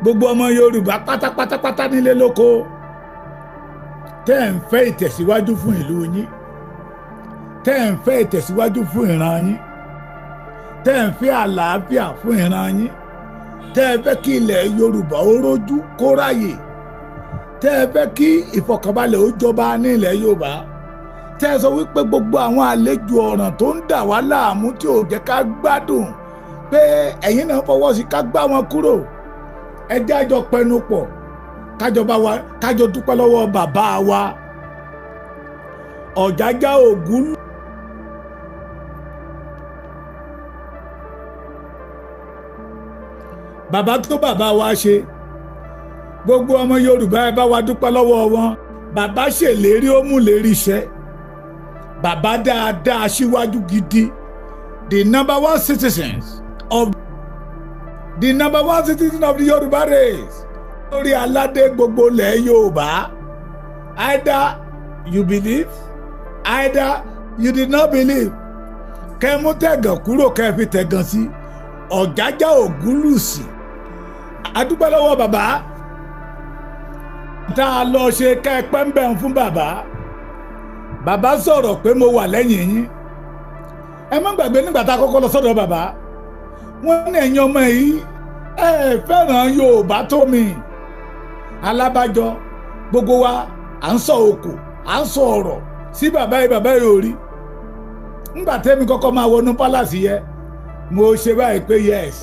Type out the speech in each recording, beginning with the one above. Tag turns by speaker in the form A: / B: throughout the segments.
A: Gbogbo ọmọ Yorùbá pátápátápátá nílé lóko tẹ́ ẹ̀ ń fẹ́ ìtẹ̀síwájú fún ìlú yín, tẹ́ ẹ̀ ń fẹ́ ìtẹ̀síwájú fún ìran yín, tẹ́ ẹ̀ ń fẹ́ àlàáfíà fún ìran yín, tẹ́ ẹ fẹ́ kí ilẹ̀ Yorùbá ó rójú kó ráyè, tẹ́ ẹ fẹ́ kí ìfọ̀kànbalẹ̀ ó jọba ní ilẹ̀ Yorùbá, tẹ́ ẹ sọ wípé gbogbo àwọn àlejò ọ̀ràn tó ń dà wá láàmú tí ò jẹ́ ká gbádùn pé ẹ̀yin náà fọwọ́ sí ká gbá wọn kúrò. Ẹ jẹ́ àjọ pẹnu pọ̀ kájọba wa, kájọ dúpẹ́ lọ́wọ́ bàbá wa Ọ̀jájá Ògún. Bàbá tó bàbá wa ṣe, gbogbo ọmọ Yorùbá ẹ bá wa dúpẹ́ lọ́wọ́ wọn. Bàbá ṣèlérí, ó mú lérí iṣẹ́. Bàbá dáadáa, síwájú gidi, the number one citizen of the Yorùbá race, lórí aládé gbogbo ilẹ̀ Yorùbá. Either you believe, either you did not believe. Kẹ́ mú tẹ̀gàn kúrò, kẹ́ fi tẹ̀gàn sí Ọ̀jájá Ògúnlùsì. A dúpẹ́ lọ́wọ́ bàbá tá a lọ ṣe ká ẹ pẹ́ ń bẹ̀ ń fún bàbá. Bàbá sọ̀rọ̀ pé mo wà lẹ́yìn yín. Ẹ má gbàgbé nígbà tá a kọ́kọ́ lọ sọ́dọ̀ bàbá, wọ́n ní ẹ̀yin ọmọ yìí ẹ fẹ́ràn Yorùbá tó mi. Alábàjọ gbogbo wa à ń sọ òkò, à ń sọ ọ̀rọ̀ sí bàbá yìí, bàbá yìí ò rí. Ńgbà tẹ́mi kọ́kọ́ máa wọnú palace yẹ, mo ṣe báyìí pé yes,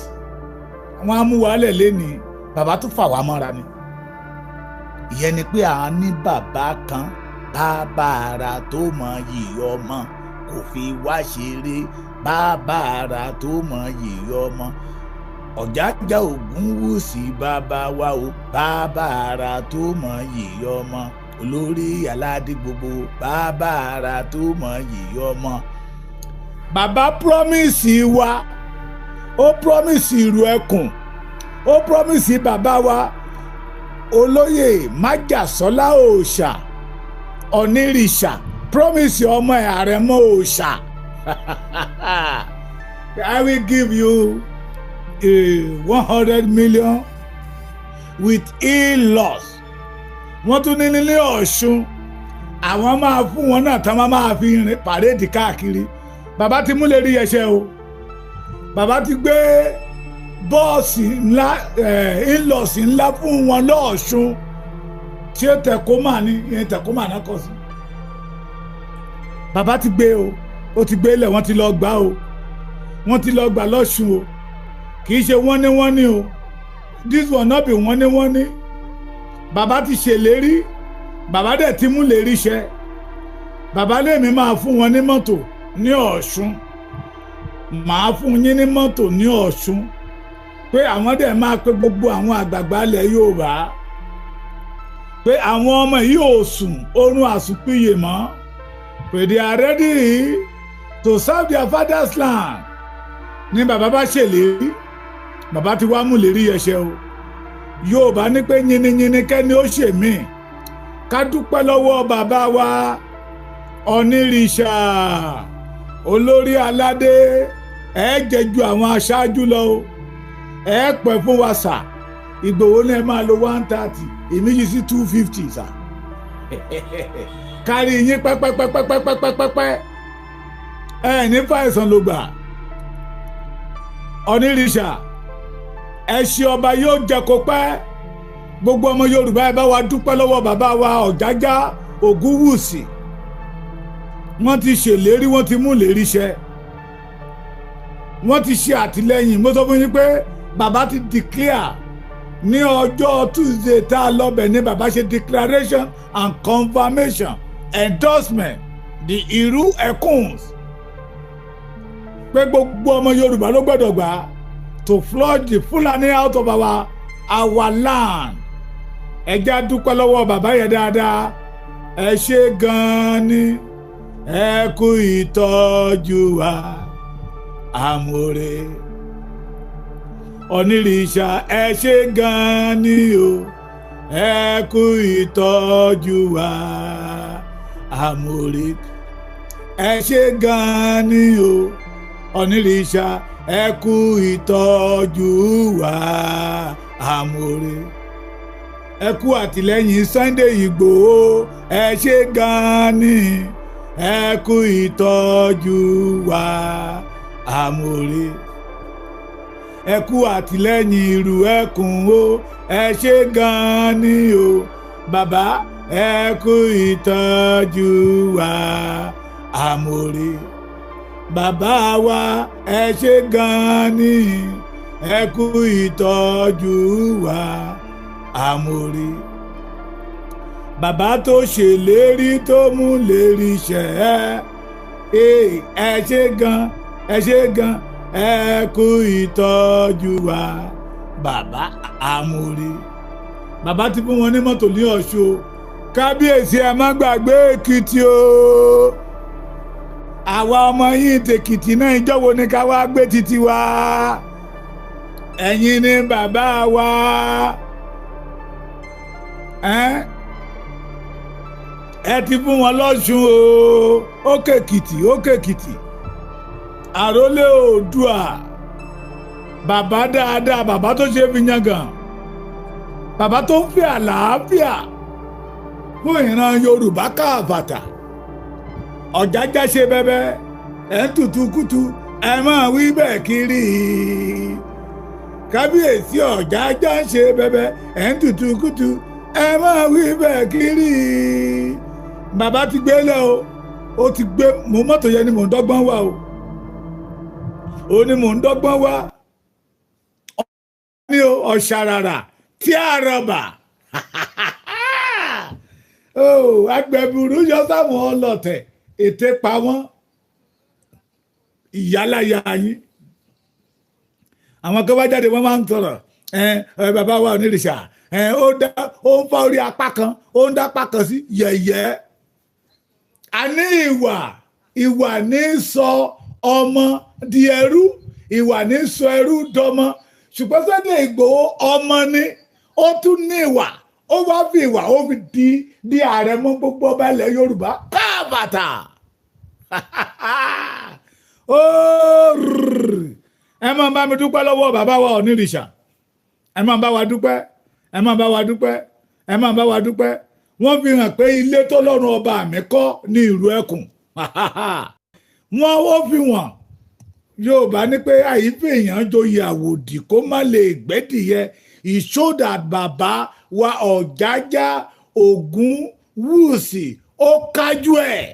A: wọ́n á mú wàhálẹ̀ lẹ́nìí. Bàbá tún fà wá mọ́ra ni. Ìyẹn ni pé à ń ní bàbá kan, bàbá ara tó mọ yìí ọmọ, kò fi wá ṣeré, bàbá ara tó mọ yìí ọmọ. Ọ̀jájá Ògúnwùsì bàbá wa o, bàbá ara tó mọ yìí ọmọ, olórí aládé gbogbo, bàbá ara tó mọ yìí ọmọ. Bàbá promise wa, ó promise ìlú ẹkùn, ó promise bàbá wa olóyè májàsọ́lá òòṣà onírìṣà, promise ọmọ ẹ̀ àrẹ̀mọ òòṣà, "I will give you 100 million with in-laws." Wọ́n tún ní nílé Ọ̀ṣun, àwọn máa fún wọn náà tán, máa fi rìn parade káàkiri. Bàbá ti múlẹ̀ rí ẹsẹ̀ o. Bàbá ti gbé bọ́ọ̀sì ńlá, in-laws ńlá fún wọn lọ́ọ̀ṣun. Tí ó Tacoma ní ìyẹn, Tacoma náà kọ sí. Bàbá ti gbé o, ó ti gbé ilẹ̀, wọ́n ti lọ gbà o, wọ́n ti lọ gbà lọ́ṣun o. Kì í ṣe wọ́n ní wọ́n ní o, this one no be wọ́n ní wọ́n ní. Bàbá ti ṣèlérí, bàbá dẹ̀ ti mú lérí ṣẹ. Bàbá lèmi máa fún wọn ní mọ́tò ní Ọ̀ṣun, màá fún yín ní mọ́tò ní Ọ̀ṣun, pé àwọn dẹ̀ máa pe gbogbo àwọn àgbààgbà ilẹ̀ Yorùbá, pé àwọn ọmọ yìí ò sùn oorun àsùnpìyè mọ́, pé they are ready to serve their father's land. Ní bàbá bá ṣèlérí, bàbá ti wá mú lérí ẹsẹ̀ o. Yorùbá ní pé yiniyini kẹ́ni ó ṣe mí. Ká dúpẹ́ lọ́wọ́ bàbá wa onírìṣà, olórí aládé. Ẹ jẹ́ ju àwọn aṣáájú lọ o, ẹ pẹ́ fún wa sà. Ìgbòho ní ẹ máa lo 130, èmi yìí sí 250 sà. Kárí yín pẹ́pẹ́pẹ́pẹ́pẹ́pẹ́pẹ́, ẹ ní fàìsàn ló gbà. Onírìṣà, ẹṣin ọba yóò jẹ kó pẹ́. Gbogbo ọmọ Yorùbá, ẹ bá wa dúpẹ́ lọ́wọ́ bàbá wa Ọ̀jájá Ògúnwùsì. Wọ́n ti ṣèlérí, wọ́n ti mú lérí ṣẹ, wọ́n ti ṣe àtìlẹ́yìn. Mo sọ fún yín pé bàbá ti declare ní ọjọ́ Tuesday tá a lọ bẹ̀ ní bàbá ṣe declaration and confirmation endorsement the Ìrú Ẹkùns, pé gbogbo ọmọ Yorùbá ló gbọ́dọ̀ gbà to flush the Fulani out of our land. Ẹ jẹ́ á dúpẹ́ lọ́wọ́ bàbá yẹn dáadáa. Ẹ ṣe gan-an ni, ẹ kú ìtọ́jú wa, àmọ̀rẹ́ onírìṣà. Ẹ ṣe gan-an ni o, ẹ kú ìtọ́jú wa, àmọ̀rẹ́. Ẹ ṣe gan-an ni o, onírìṣà, ẹ kú ìtọ́jú wa. Àmọ̀rè. Ẹ kú àtìlẹ́yìn Sunday Ìgbòho, ẹ ṣé gan-an ni, ẹ kú ìtọ́jú wa. Àmọ̀rè. Ẹ kú àtìlẹ́yìn ìrù ẹkùn o, ẹ ṣé gan-an ni o, bàbá, ẹ kú ìtọ́jú wa. Àmọ̀rè. Bàbá wa, ẹ ṣé gan-an ni, ẹ kú ìtọ́jú wa. Àmọ̀rè. Bàbá tó ṣèlérí tó mú lérí ṣẹ, ẹ ṣé gan, ẹ ṣé gan, ẹ kú ìtọ́jú wa, bàbá. Àmọ̀rè. Bàbá ti fún wọn ní mọ́tò ní Ọ̀ṣun. Kábíyèsí, ẹ má gbàgbé Èkìtì o. Àwa ọmọ yín tèkìtì náà, ìjọ́wọ́ ni ká wá gbé títí wa? Ẹ̀yin ni bàbá wa. Ẹ ti fún wọn lọ́ṣun o. Ókè Èkìtì, ókè Èkìtì, àrólé Oòduà, bàbá dáadáa, bàbá tó ṣe fi yangàn, bàbá tó ń fi àlàáfíà fún ìran Yorùbá káàbàtà. Ọ̀jájá ṣe bẹ́bẹ́, ẹ̀ ń tutù kútu, ẹ máa wí bẹ́ẹ̀ kiri. Kábíyèsí, Ọ̀jájá ṣe bẹ́bẹ́, ẹ̀ ń tutù kútu, ẹ máa wí bẹ́ẹ̀ kiri. Bàbá ti gbé lẹ o, ó ti gbé mo mọ́tò yẹn ni mò ń dọ́gbọ́n wá o, ó ní mò ń dọ́gbọ́n wá ní o. Ọ̀ṣàràrà tí a rọ̀bà agbẹ̀bùrú yọ sáwọn ọlọ́tẹ̀, ètè pa wọ́n, ìyáláyà yín. Àwọn kan bá jáde, wọ́n máa ń sọ̀rọ̀. Ẹ ẹ bàbá wa onírìṣà, ẹ ó dá, ó ń fa orí apá kan, ó ń dá apá kan sí yẹ̀yẹ́. A ní ìwà, ìwà ní sọ ọmọ di ẹrú, ìwà ní sọ ẹrú dọmọ. Ṣùgbọ́n Sunday Ìgbòho, ọmọ ni, ó tún ní ìwà, ó wá fi ìwà, ó fi di ààrẹ mọ́ gbogbo ọba ilẹ̀ Yorùbá káàbàtà. Ó ẹ máa bá mi dúpẹ́ lọ́wọ́ bàbá wa onírìṣà. Ẹ máa bá wa dúpẹ́, ẹ máa bá wa dúpẹ́, ẹ máa bá wa dúpẹ́. Wọ́n fi hàn pé ilé tọ́lọ́run ọba mi kọ́ ní ìlú ẹkùn wọ́n. Ó fi wọ́n Yorùbá ní pé àyífẹ́ èèyàn joyè àwòdì kó má lè gbẹ́dìyẹ. It show that bàbá wa Ọ̀jájá Ògúnwùsì, ó kájú ẹ̀,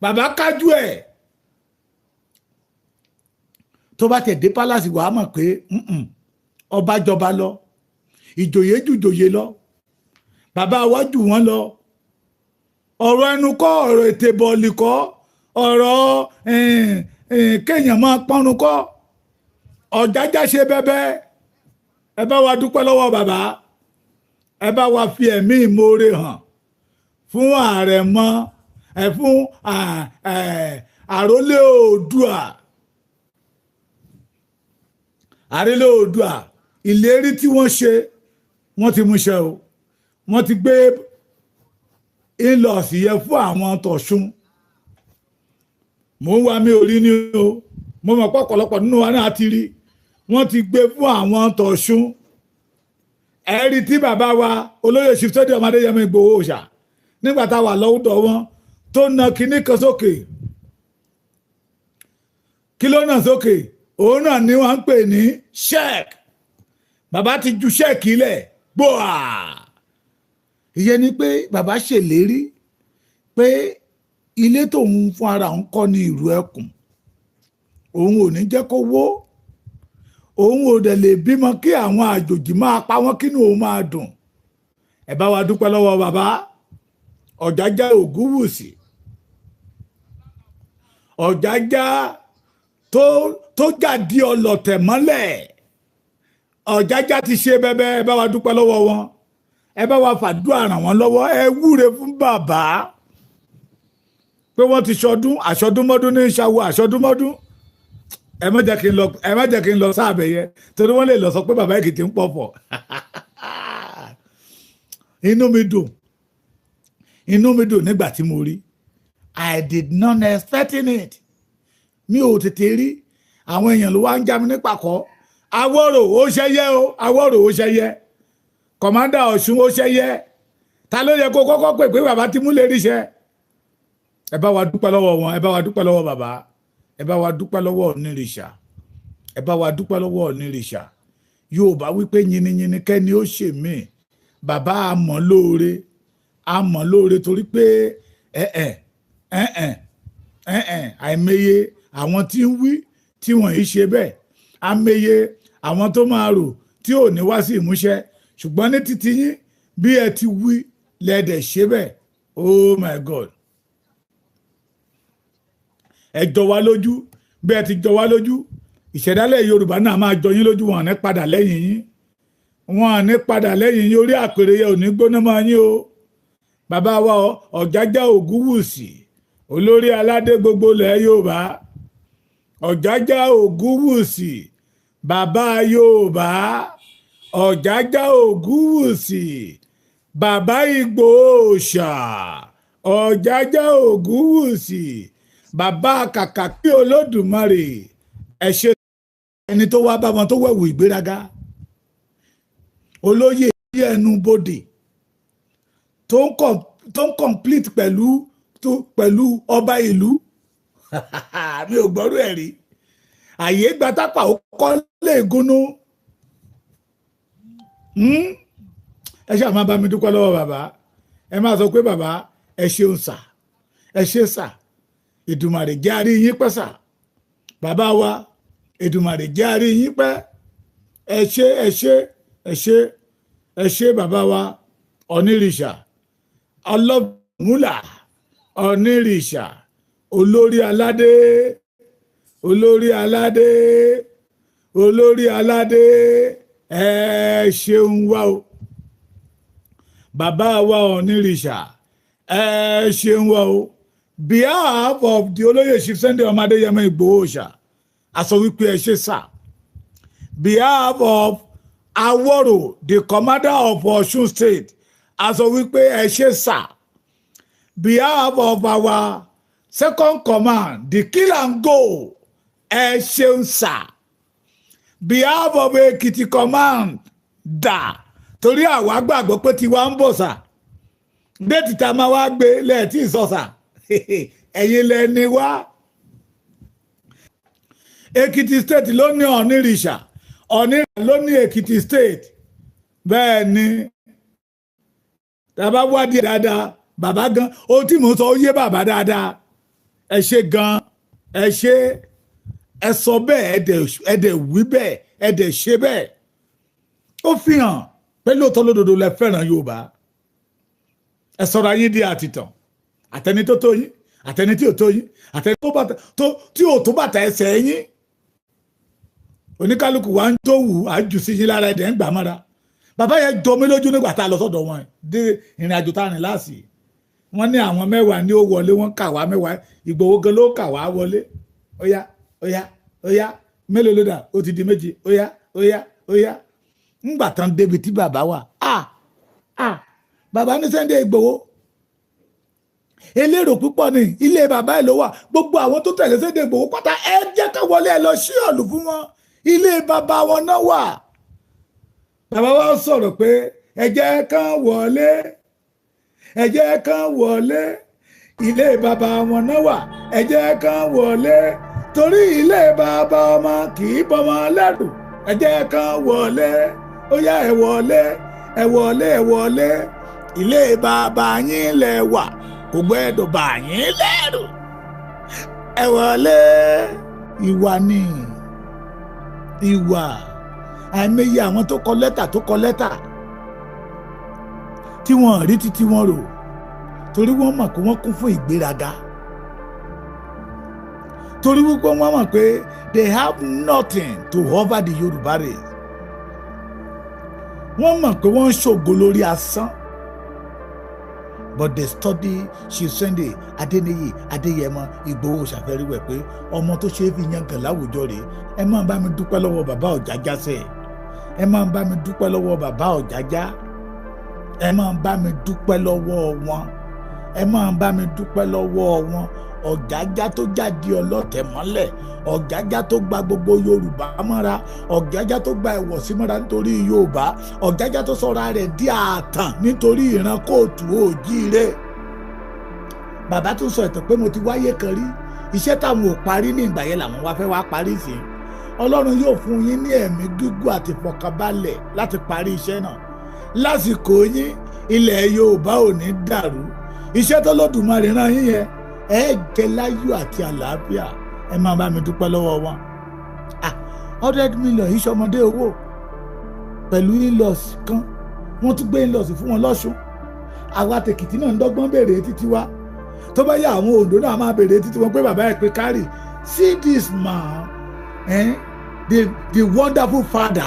A: bàbá kájú ẹ̀. Tó bá tẹ̀ dé palace, wàá mọ̀ pé ọba jọba lọ, ìjòyè jùjòyè lọ, bàbá wa jù wọ́n lọ. Ọ̀rọ̀ ẹnu kọ́, ọ̀rọ̀ ètè bọ̀ọ̀lì kọ́, ọ̀rọ̀ kéèyàn máa pọ́nrún kọ́. Ọ̀jájá ṣe bẹ́bẹ́. Ẹ bá wa dúpẹ́ lọ́wọ́ bàbá, ẹ bá wa fi ẹ̀mí ìmoore hàn fún àrẹ̀mọ ẹ, fún àrólé Oòduà, àrólé Oòduà. Ìlérí tí wọ́n ṣe, wọ́n ti mú ṣẹ o. Wọ́n ti gbé in-laws yẹn fún àwọn tọ̀ṣun. Mò ń wá, mi ò rí ni o. Mo mọ̀ pé ọ̀pọ̀lọpọ̀ nínú wa náà ti rí. Wọ́n ti gbé fún àwọn tọ̀ṣun. Ẹ̀rí tí bàbá wa olóyè Chief Sunday ọmọdé Adéyẹmọ Ìgbòho Òòṣà, nígbà tá a wà lọ́wọ́dọ̀ wọn, tó na kinní kan sókè. Kí ló nà sókè? Òun náà ni wọ́n ń pè ní cheque. Bàbá ti ju cheque lẹ̀ gbòà. Ìyẹn ni pé bàbá ṣèlérí pé ilé tóun fún ara òun kọ́ ní ìlú ẹkùn, òun ò ní jẹ́ kó wó, òun ò dẹ̀ lè bímọ kí àwọn àjòjì máa pa wọ́n kínú òun máa dùn. Ẹ bá wa dúpẹ́ lọ́wọ́ bàbá Ọ̀jájá Ògúnwùsì, Ọ̀jájá tó jáde ọlọ̀tẹ̀ mọ́lẹ̀. Ọ̀jájá ti ṣe bẹ́bẹ́. Ẹ bá wa dúpẹ́ lọ́wọ́ wọn, ẹ bá wa fàdúrà ràn wọ́n lọ́wọ́, ẹ wúre fún bàbá pé wọ́n ti ṣọdún àṣọdúnmọ́dún ní ìṣàwọ̀ àṣọdúnmọ́dún. Ẹ má jẹ́ kí n lọ, ẹ má jẹ́ kí n lọ sáàbẹ̀ yẹn, torí wọ́n lè lọ sọ pé bàbá Èkìtì ń pọ̀fọ̀. Inú mi dùn, inú mi dùn nígbà tí mo rí. I did not expecting it. Mi ò tètè rí. Àwọn èèyàn ló wá ń já mi nípàkọ́. Awọ́rò ó ṣẹyẹ o, Awọ́rò ó ṣẹyẹ, Commander Ọ̀ṣun ó ṣẹyẹ. Ta ló yẹ kó kọ́kọ́ pè pé bàbá ti mú lè ríṣẹ́? Ẹ bá wa dúpẹ́ lọ́wọ́ wọn, ẹ bá wa dúpẹ́ lọ́wọ́ bàbá, ẹ bá wa dúpẹ́ lọ́wọ́ onírìṣà, ẹ bá wa dúpẹ́ lọ́wọ́ onírìṣà. Yorùbá wípé yiniyini kẹ́ni ó ṣe mí. Bàbá àmọ́ lóore, àmọ́ lóore, torí pé ẹ ẹ ẹ ẹ ẹ ẹ àìmọye àwọn tí ń wí tí wọ́n yìí ṣe bẹ́ẹ̀, àmọye àwọn tó máa rò tí ò ní wá sí ìmúṣẹ. Ṣùgbọ́n ní títí yín, bí ẹ ti wí lẹ́dẹ̀ ṣe bẹ́ẹ̀. Oh my God, ẹ jọ wá lójú. Bí ẹ ti jọ wá lójú, ìṣẹ̀dálẹ̀ Yorùbá náà máa jọ yín lójú. Wọn ní padà lẹ́yìn yín, wọn ní padà lẹ́yìn yín. Orí àpèrè yẹn ò ní gbóná máa yín o. Bàbá wa Ọ̀jájá Ògúnwùsì, olórí aládé gbogbo ilẹ̀ Yorùbá, Ọ̀jájá Ògúnwùsì, bàbá Yorùbá, Ọ̀jájá Ògúnwùsì, bàbá Ìgbòho Òòṣà, Ọ̀jájá Ògúnwùsì, bàbá kàkàkí Olódùmarè, ẹ ṣe. Ẹni tó wá bá wọn tó wẹ̀wù ìgbéraga, olóyè ẹnu bodè tó ń complete pẹ̀lú ọba ìlú, mi ò gbọ́rú ẹ̀ rí. Àyè gbatápà ó kọ́ lè gúnú. Ẹ ṣáà máa bá mi dúpẹ́ lọ́wọ́ bàbá. Ẹ máa sọ pé bàbá, ẹ ṣeun sà, ẹ ṣe sà, Èdùmàrè jẹ́ àrí yín pẹ́ sà. Bàbá wa, Èdùmàrè jẹ́ àrí yín pẹ́. Ẹ ṣe, ẹ ṣe, ẹ ṣe, ẹ ṣe, bàbá wa onírìṣà ọlọ́múlà, onírìṣà, olórí aládé, olórí aládé, olórí aládé, ẹ ṣeun wá o. Bàbá wa onírìṣà, ẹ ṣeun wá o. Behalf of the olóyè Chief Sunday ọmọ Adéyẹmọ Ìgbòho Òòṣà, a sọ wípé ẹ ṣe sà. Behalf of Aworo, the commander of Ọ̀ṣun State, a sọ wípé ẹ ṣe sà. Behalf of our second command, the kill and go, ẹ ṣeun sà. Behalf of Ekiti command dà, torí àwa gbàgbọ́ pé tiwa ń bọ̀ sà. Date tá a máa wá gbé lẹ́ẹ̀tí ìsọ̀sà, ẹ̀yin lẹ́ni wá. Ekiti State ló ní Ọ̀nìrìṣà, Ọ̀nìrìṣà ló ní Ekiti State. Bẹ́ẹ̀ ni, tàbá wádìí dáadáa, bàbá gan, ohun tí mò ń sọ ó yé bàbá dáadáa. Ẹ ṣe gan, ẹ ṣe. Ẹ sọ bẹ́ẹ̀, ẹ dẹ̀ wí bẹ́ẹ̀, ẹ dẹ̀ ṣe bẹ́ẹ̀. Ó fi hàn pé lóòótọ́ lódodo lẹ fẹ́ràn Yorùbá. Ẹ sọ̀rọ̀ ayé di àtìtàn, àtẹni tó tó yín, àtẹni tí ò tó yín, àtẹni tó tí ò tó bàtà ẹsẹ̀ yín. Oníkálukú wa ń tó wù á jù sí yín lára, ẹ̀dẹ̀ ń gbà mọ́ra. Bàbá yẹn jọ mí lójú nígbà tá a lọ sọ́dọ̀ wọn dé ìrìn àjò tá a rìn láàsì. Wọ́n ní àwọn 10 ní ó wọlé, wọ́n kà wá 10. Ìgbòho gan ló kà wá wọlé. Ó yá, ó yá, ó yá, mélòó ló dà? Ó ti di méje. Ó yá, ó yá, ó yá. Ńgbà tán débi tí bàbá wà, ah ah, bàbá ní Sunday Ìgbòho, elérò púpọ̀ ní ilé bàbá ẹ̀ ló wà. Gbogbo àwọn tó tẹ̀lé Sunday Ìgbòho pátá, ẹ jẹ́ ká wọlé, ẹ lọ sí ọ̀lù fún wọn, ilé bàbá wọn náà wà. Bàbá wa sọ̀rọ̀ pé ẹ jẹ́ kán wọlé, ẹ jẹ́ kán wọlé, ilé bàbá wọn náà wà, ẹ jẹ́ kán wọlé, torí ilé bàbá ọmọ kì í bọmọ lẹ́rù. Ẹ jẹ́ kán wọlé, ó yá, ẹ wọlé, ẹ wọlé, ẹ wọlé, ilé bàbá yín lẹ wà, kò gbẹ́dọ̀ bà yín lẹ́rù, ẹ wọlé. Ìwà ni ìwà. Àìmọye àwọn tó kọ lẹ́tà, tó kọ lẹ́tà tí wọ́n rí títí wọ́n rò, torí wọ́n mọ̀ pé wọ́n kún fún ìgbéraga, torí wípé wọ́n mọ̀ pé they have nothing to offer the Yorùbá race. Wọ́n mọ̀ pé wọ́n ń ṣògo lórí asán, but they study Chief Sunday Adéníyì Adéyẹmọ Ìgbòho ṣàfẹ́ríwẹ̀ pé ọmọ tó ṣe é fi yangàn láwùjọ rèé. Ẹ máa bá mi dúpẹ́ lọ́wọ́ bàbá Ọ̀jájá sẹ́. Ẹ máa bá mi dúpẹ́ lọ́wọ́ bàbá Ọ̀jájá. Ẹ máa bá mi dúpẹ́ lọ́wọ́ wọn. Ẹ máa bá mi dúpẹ́ lọ́wọ́ wọn. Ọ̀jájá tó jáde ọlọ́tẹ̀ mọ́lẹ̀, Ọ̀jájá tó gba gbogbo Yorùbá mọ́ra, Ọ̀jájá tó gba ìwọ̀sí mọ́ra nítorí Yorùbá, Ọ̀jájá tó sọra rẹ̀ di ààtàn nítorí ìran kóòtù òjíire. Bàbá tún sọ ìtàn pé mo ti wáyé kan rí, iṣẹ́ táwọn ò parí ní ìgbà yẹn làwọn wá fẹ́ wá parí sí. Ọlọ́run yóò fún yín ní ẹ̀mí gígùn àti ìfọ̀kànbalẹ̀ láti parí iṣẹ́ náà. Lásìkò yín, ilẹ̀ Yorùbá ò ní dàrú. Iṣẹ́ tó Olódùmarè rán yín yẹn, ẹ jẹ láyọ̀ àti àlàáfíà. Ẹ máa bá mi dúpẹ́ lọ́wọ́ wọn. 100 million yìí ṣọmọdé owó pẹ̀lú in-laws kan, wọ́n tún gbé in-laws fún wọn lọ́sùn. Àwa tèkìtì náà ń dọ́gbọ́n béèrè títí wa. Tó bá yá àwọn Oǹdó náà máa béèrè títí wọn pé bàbá ẹ̀ pé kárì. See this man, the wonderful father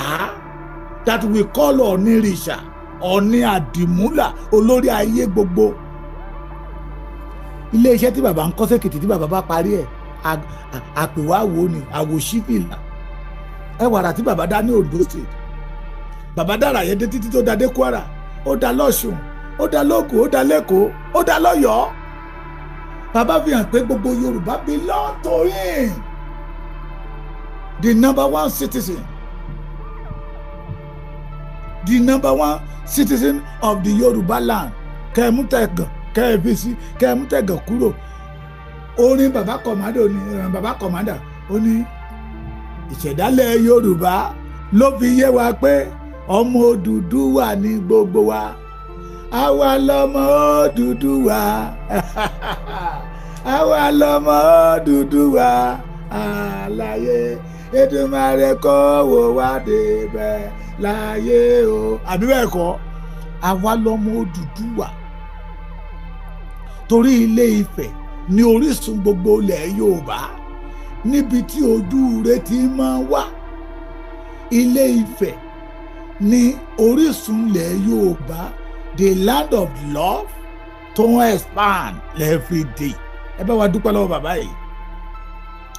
A: that we call Ọ̀nìrìṣà, Ọ̀ní Àdìmúlà, olórí ayé gbogbo. Ilé iṣẹ́ tí bàbá ń kọ́ sẹ́kìtì tí bàbá bá parí ẹ̀, àpèwáwo ni àwòṣífìlà. Ẹ wàrà tí bàbá dá ní Ondo State, bàbá dára yẹn dé títí tó da dé Kwara, ó da lọ́ṣùn, ó da lógùn, ó da lẹ́kọ̀ọ́, ó da lọ́yọ̀ọ́. Bàbá fi hàn pé gbogbo Yorùbá belong to him, the number one citizen, the number one citizen of the Yorùbá land. Kẹ́ẹ̀mú tẹ̀gàn kẹ́ẹ̀fi sí, kẹ́ẹ̀mú tẹ̀gàn kúrò. Orin bàbá kọ̀mádà ní, bàbá kọ̀mádà ó ní ìṣẹ̀dálẹ̀ Yorùbá ló fi yé wa pé ọmọ Odùduwà ní gbogbo wa, àwa lọmọ Odùduwà, àwa lọmọ Odùduwà àlàyé Èdùmàrè kó wò wá débẹ̀ láyé o. Àbí bẹ́ẹ̀ kọ́, àwa lọmọ Odùduwà, torí Ilé Ifẹ̀ ní orísun gbogbo ilẹ̀ Yorùbá, níbi tí ojú rẹ̀ ti máa wá. Ilé Ifẹ̀ ní orísun ilẹ̀ Yorùbá, the land of love tó ń expand every day. Ẹ bá wa dúpẹ́ lọ́wọ́ bàbá yìí,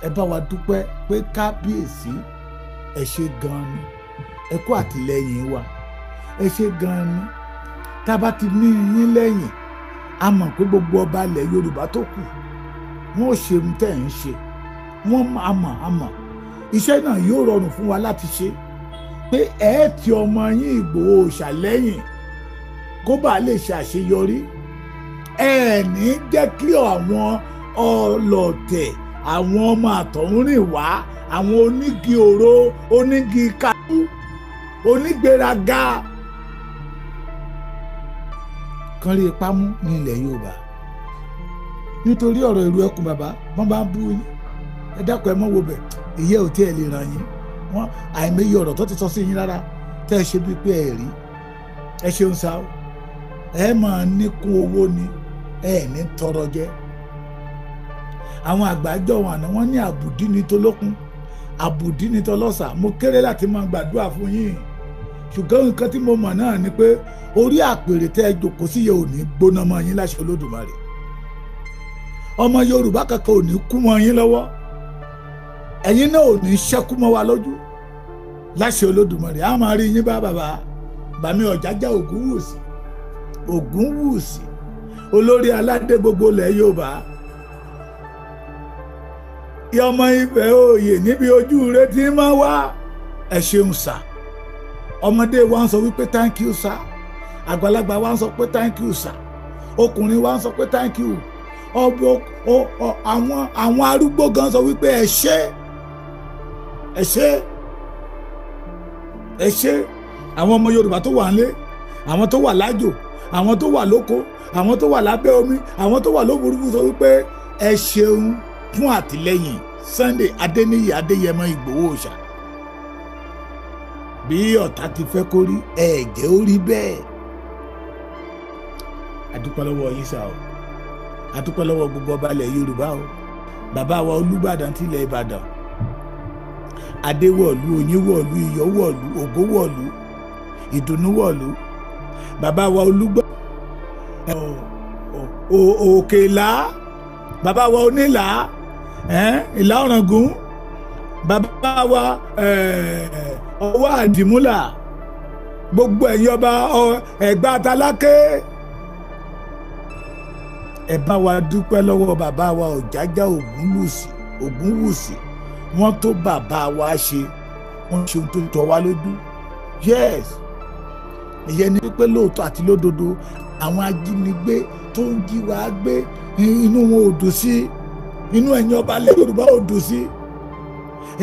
A: ẹ bá wa dúpẹ́ pé kábíyèsí, ẹ ṣe gan ni, ẹ kú àtìlẹ́yìn wa, ẹ ṣe gan ni. Tá a bá ti ní yín lẹ́yìn, a mọ̀ pé gbogbo ọba ilẹ̀ Yorùbá tó kù wọ́n ò ṣe ohun tẹ́ ẹ̀ ń ṣe. Wọ́n a mọ̀, a mọ̀ iṣẹ́ náà yóò rọrùn fún wa láti ṣe, pé ẹ ti ọmọ yín Ìgbòho Òòṣà lẹ́yìn kó bá lè ṣe àṣeyọrí. Ẹ ní jẹ́ kí àwọn ọlọ̀tẹ̀, àwọn ọmọ àtọ̀húnrìn wá, àwọn onígi òro, onígi kájú, onígbéraga kan rí ipá mú ní ilẹ̀ Yorùbá. Nítorí ọ̀rọ̀ ìlú ẹkùn, bàbá wọ́n bá ń bú yín, ẹ dákun, ẹ mọ́ wo bẹ̀, ìyẹ́ ò tí ẹ lè ràn yín. Wọ́n àìmọye ọ̀rọ̀ tó ti sọ sí yín rárá tẹ́ ẹ ṣe bíi pé ẹ rí. Ẹ ṣeun sá o, ẹ máa níkún owó ni, ẹ ní tọrọ jẹ. Àwọn àgbàjọ wọn àná wọn ní àbùdí ní tolókun, àbùdí ní tọlọ́sà. Mo kéré láti máa gbàdúrà fún yín, ṣùgbọ́n nǹkan tí mo mọ̀ náà ni pé orí àpèrè tẹ́ ẹ jòkó sí yẹ ò ní gbóná mọ́ yín láṣẹ Olódùmarè. Ọmọ Yorùbá kankan ò ní kú mọ́ yín lọ́wọ́, ẹ̀yin náà ò ní ṣẹ́kú mọ́ wa lójú láṣẹ Olódùmarè. A máa rí yín bá bàbá bàmí Ọ̀jájá Ògúnwùsì, Ògúnwùsì, olórí aládé gbogbo ilẹ̀ Yorùbá, ọmọ Ifẹ̀ òye níbi ojú rẹ ti máa wá. Ẹ ṣeun sà. Ọmọdé wa ń sọ wípé thank you sir, àgbàlagbà wa ń sọ pé thank you sir, ọkùnrin wa ń sọ pé thank you, àwọn arúgbó gan sọ wípé ẹ ṣé, ẹ ṣé, ẹ ṣé. Àwọn ọmọ Yorùbá tó wà nílé, àwọn tó wà lájò, àwọn tó wà lóko, àwọn tó wà lábẹ́ omi, àwọn tó wà lófurufú sọ wípé ẹ ṣeun fún àtìlẹ́yìn Sunday Adéníyì Adéyẹmọ Ìgbòho Òòṣà. Bí ọ̀tá ti fẹ́ kó rí, ẹ jẹ́ ó rí bẹ́ẹ̀. Adúpẹ́ lọ́wọ́ yín sá o, adúpẹ́ lọ́wọ́ gbogbo ọba ilẹ̀ Yorùbá o, bàbá wa Olúbàdàn tilẹ̀ Ìbàdàn, Adéwọ̀lú, Oyínwọ̀lú, Ìyọ̀wọ̀lú, Ògówọ̀lú, Ìdùnnúwọ̀lú, bàbá wa Olúgbọ́ Òkèlá, bàbá wa Onílà, Ìlà Ọ̀ràngún, bàbá wa Ọwá Àdìmúlà, gbogbo ẹ̀yin ọba Ẹ̀gbá Ataláké. Ẹ bá wa dúpẹ́ lọ́wọ́ bàbá wa Ọ̀jájá Ògúnwùsì. Wọ́n tó bàbá wa ṣe, wọ́n ṣe ohun tó jọ wá lójú. Yes, ìyẹn ni pé lóòótọ́ àti lódodo àwọn ajínigbé tó ń jí wa gbé, inú wọn ò dùn sí, inú ẹ̀yin ọba ilẹ̀ Yorùbá ò dùn sí.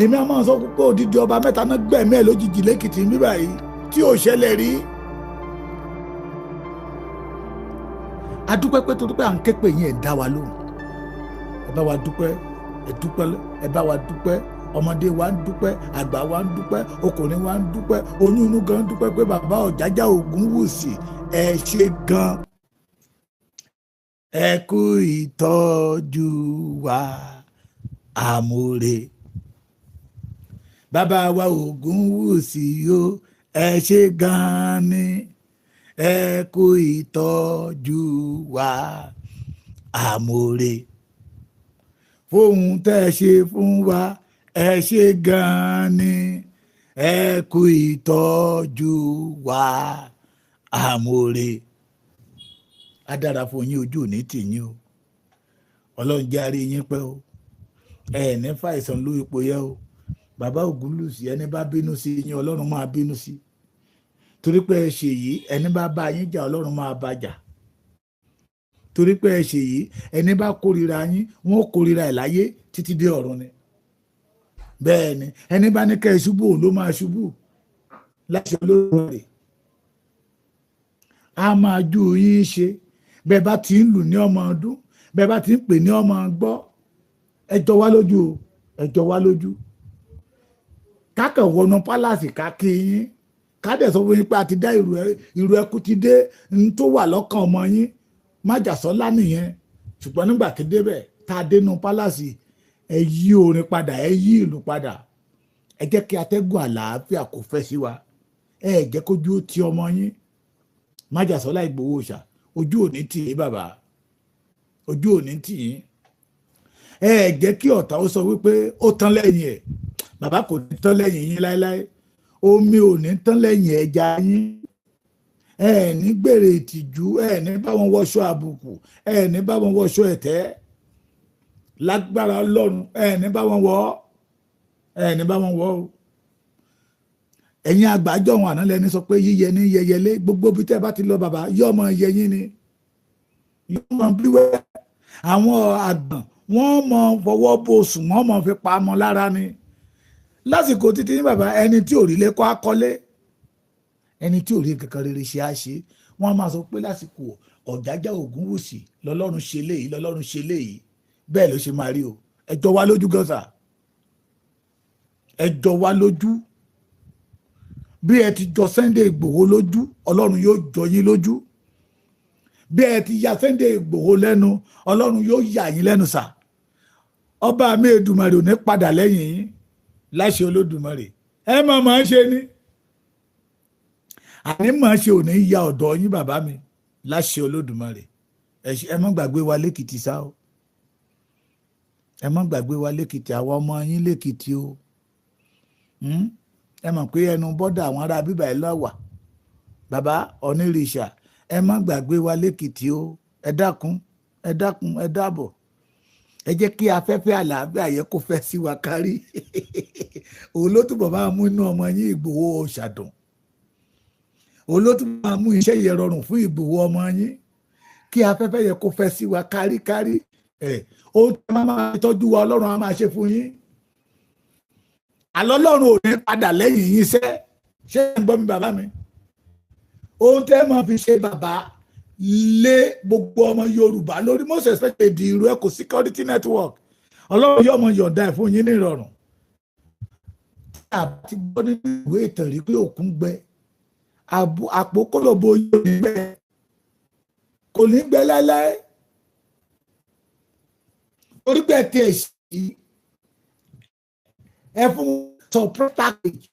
A: Èmi á máa sọ pé odidi ọba mẹ́ta náà gbẹ̀mí ẹ̀ lójijì lẹ́kìtì ń bíbà yìí tí ò ṣẹlẹ̀ rí. A dúpẹ́ pé torí pé à ń ké pè yín, ẹ̀ dá wa lóhùn. Ẹ bá wa dúpẹ́, ẹ dúpẹ́, ẹ bá wa dúpẹ́. Ọmọdé wa ń dúpẹ́, àgbà wa ń dúpẹ́, ọkùnrin wa ń dúpẹ́, oyún inú gan ń dúpẹ́ pé bàbá Ọ̀jájá Ògúnwùsì, ẹ ṣe gan, ẹ kú ìtọ́jú wa, àmúre. Bàbá wa Ògúnwùsì o, ẹ ṣe gan ni, ẹ kú ìtọ́jú wa, àmúre. Fóun tẹ́ ẹ ṣe fún wa, ẹ ṣe gan ni, ẹ kú ìtọ́jú wa, àmúre. Á dára fún yín, ojú òní tì yín o. Ọlọ́run jẹ́ àrí yín pẹ́ o. Ẹ ní fàìsàn ló ipò yẹ o. Bàbá Ògúnwùsì, ẹni bá bínú sí yín, Ọlọ́run máa bínú sí. Torí pé ẹ ṣe yìí, ẹni bá bá yín jà, Ọlọ́run máa bá jà. Torí pé ẹ ṣe yìí, ẹni bá kórìíra yín, wọn ó kórìíra ẹ̀ láyé títí dé ọ̀run ni. Bẹ́ẹ̀ ni, ẹni bá ní kẹ́ ẹ ṣubú, òun ló máa ṣubú láṣẹ Olódùmarè. A máa ju yín ṣe. Bẹ́ẹ̀ bá ti ń lù ní ọmọ ọdún, bẹ́ẹ̀ bá ti ń pè ní ọmọ gbọ́. Ẹ jọ wá lójú o, ẹ jọ wá lójú. Kákàn wọnú palace, ká kí yín, ká dẹ̀ sọ fún yín pé a ti dá ìrù ẹkú ti dé. N tó wà lọ́kàn ọmọ yín Májàsọ́lá nìyẹn. Ṣùgbọ́n nígbà tí débẹ̀, tá a dénú palace, ẹ yí orin padà, ẹ yí ìlú padà, ẹ jẹ́ kí atẹ́gùn àlàáfíà kò fẹ́ sí wa. Ẹ jẹ́ kójú ó ti ọmọ yín Májàsọ́lá Ìgbòho Òòṣà. Ojú ò ní tì yín, bàbá, ojú ò ní tì yín. Ẹ jẹ́ kí ọ̀tá ó sọ wípé ó tán lẹ́yìn ẹ̀. Bàbá, kò ní tán lẹ́yìn yín láéláé. Omi ò ní tán lẹ́yìn ẹja yín. Ẹ ní gbèrè ìtìjú, ẹ ní bá wọn wọṣọ àbùkù, ẹ ní bá wọn wọṣọ ẹ̀tẹ́. Lágbára Ọlọ́run, ẹ ní bá wọn wọ, ẹ ní bá wọn wọ o. Ẹ̀yin àgbájọ wọn àná lẹni sọ pé yíyẹ ní yẹyẹlé. Gbogbo bí tẹ́ bá ti lọ, bàbá, yọ ọmọ yẹyìn ni, yọ ọmọ bíwẹ́. Àwọn àgbọ̀n wọ́n mọ fọwọ́ bó sùn, wọ́n mọ fi pa ọmọ lára ni. Lásìkò títí ní bàbá, ẹni tí ò rí lé kọ́ akọ́lé, ẹni tí ò rí kankan rere ṣe á ṣe. Wọ́n máa sọ pé lásìkò Ọ̀jájá Ògúnwùsì lọ́lọ́run ṣe léyìí, lọ́lọ́run ṣe léyìí. Bẹ́ẹ̀ ló ṣe máa rí o. Ẹ jọ wá lójú gan sà, ẹ jọ wá lójú. Bí ẹ ti jọ Sunday Ìgbòho lójú, Ọlọ́run yóò jọ yín lójú. Bí ẹ ti ya Sunday Ìgbòho lẹ́nu, Ọlọ́run yóò yà yín lẹ́nu sà. Ọba mi Èdùmàrè ò ní padà lẹ́yìn yín láṣẹ Olódùmarè. Ẹ máa máa ṣe ni àní máa ṣe, ò ní ya ọ̀dọ̀ yín, bàbá mi, láṣẹ Olódùmarè. Ẹ má gbàgbé wa lẹ́kìtì sá o. Ẹ má gbàgbé wa lẹ́kìtì, àwa ọmọ yín lẹ́kìtì o. Ẹ mọ̀ pé ẹnu bọ́dà àwọn ará bíbà ẹ lọ́wà. Bàbá onírìṣà, ẹ má gbàgbé wa lẹ́kìtì o. Ẹ dákun, ẹ dákun, ẹ dábọ̀. Ẹ jẹ́ kí afẹ́fẹ́ àlàáfíà yẹ kó fẹ́ sí wa kárí. Òun ló túbọ̀ máa mú inú ọmọ yín Ìgbòho ṣàdùn. Òun ló túbọ̀ máa mú iṣẹ́ yẹn rọrùn fún Ìgbòho ọmọ yín, kí afẹ́fẹ́ yẹ kó fẹ́ sí wa káríkárí. Ẹ̀ ohun tí a máa tọ́jú wa, Ọlọ́run á máa ṣe fún yín. Àlọ́ Ọlọ́run ò ní padà lẹ́yìn yín sẹ́. Ṣé ẹ̀ ń gbọ́ mi, bàbá mi? Ohun tẹ́ máa fi ṣe bàbá lé gbogbo ọmọ Yorùbá lórí, most especially the Ìrù Ẹkùn Security Network, Ọlọ́run yóò mọ yọ̀ǹda ẹ̀ fún yín ní ìrọ̀rùn. Tí a ti gbọ́ nínú ìwé ìtàn rí pé òkun gbẹ, àpò kólòbó yóò ní gbẹ, kò ní gbẹ láéláé, torí pé ẹ tiẹ̀ sí ẹ fún surprise package.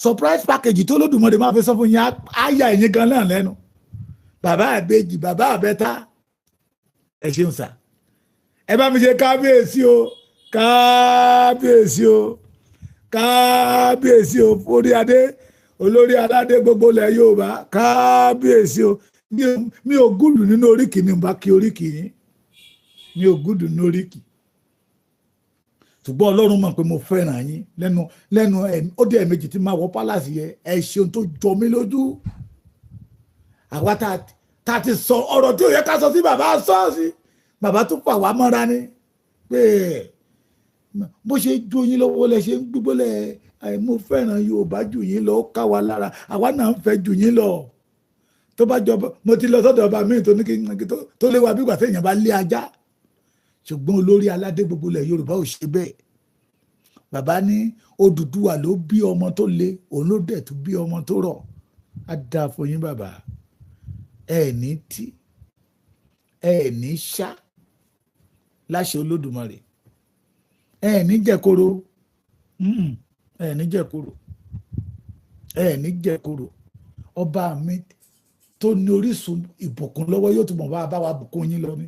A: Surprise package tó Olódùmarè máa fi sọ fún yín á yà ẹ̀yin gan náà lẹ́nu. Bàbá àbèjì, bàbá àbẹ́ta, ẹ ṣeun sà. Ẹ bá mi ṣe kábíyèsí o, kábíyèsí o, kábíyèsí o. Orí adé, olórí aládé gbogbo ilẹ̀ Yorùbá, kábíyèsí o. Mi ò gúdù nínú oríkì ni bá kí oríkì yín. Mi ò gúdù nóríkì, ṣùgbọ́n Ọlọ́run mọ̀ pé mo fẹ́ràn yín. Lẹ́nu lẹ́nu ó dé ẹ̀mejì tí máa wọ palace yẹ. Ẹ ṣeun tó jọ mí lójú. Àwa tá a ti sọ ọ̀rọ̀ tí ò yẹ ká sọ sí bàbá, sọ́ọ̀sì bàbá tó fà wá mọ́ra ni pé bó ṣe jó yín lọ́wọ́ lẹ ṣe ń gbígbólẹ̀. Mo fẹ́ràn Yorùbá jù yín lọ, ó ká wa lára, àwa náà ń fẹ́ jù yín lọ. Tó bá jọba, mo ti lọ sọ́dọ̀ ọba míì tó ní kí tó lé wa bí ìgbà téèyàn bá lé ajá, ṣùgbọ́n olórí aládé gbogbo ilẹ̀ Yorùbá ò ṣe bẹ́ẹ̀. Bàbá ní Odùduwà ló bí ọmọ tó le, òun ló dẹ̀ tún bí ọmọ tó rọ̀. Á dáa fún yín, bàbá. Ẹ ní tí ẹ ní ṣá láṣẹ Olódùmarè, ẹ ní jẹkoro, ẹ ní jẹkoro, ẹ ní jẹkoro. Ọba mi tó ní orísun ìbùkún lọ́wọ́ yóò túbọ̀ bá wa bùkún yín lọ ní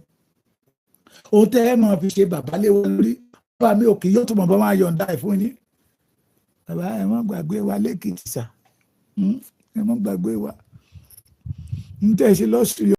A: ohun tẹ́ ẹ máa fi ṣe bàbá lé wa lórí. Ọba mi òkè yóò túbọ̀ bá máa yọ̀ǹda ẹ̀ fún yín. Bàbá, ẹ má gbàgbé wa lẹ́kìtì sà, ẹ má gbàgbé wa ń tẹ̀ ṣe lọ́sùn.